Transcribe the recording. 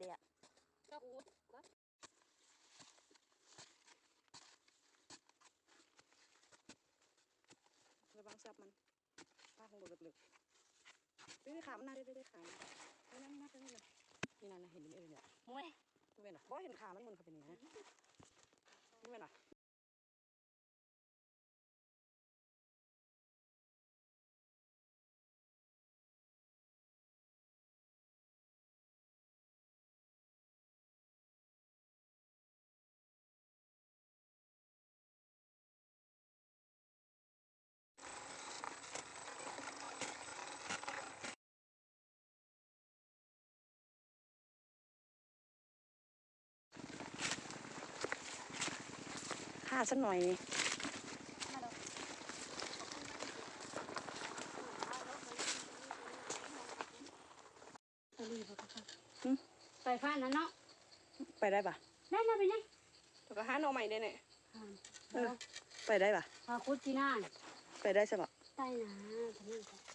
ດດ ລະວັງສັບມັນ ປາກມັນບໍ່ເລິກໆ ເດ້ໆ ຂາມັນນະ ເດ້ໆ ຂາມັນ ນີ້ນະ ນີ້ນະ ເຫັນເອີ ໂອ້ຍ ບໍ່ແມ່ນຫວາ ບໍ່ເຫັນຂາມັນໝູນເຂົ້າໄປນີ້ນະ ບໍ່ແມ່ນຫວາ. ຫາຊັ້ນໜ້ອຍນີ້ ຫຶ ໄປຟ້ານັ້ນເນາະ ໄປໄດ້ປະ? ໄດ້ແລ້ວ ເປັນຫຍັງ? ແລ້ວກໍຫາໜໍ່ໃໝ່ໄດ້ແນ່ ເອີ ໄປໄດ້ປະ? ຫາຂຸດທີ່ນາ ໄປໄດ້ຊະເບາະ? ໄດ້ນະ ຕອນນັ້ນ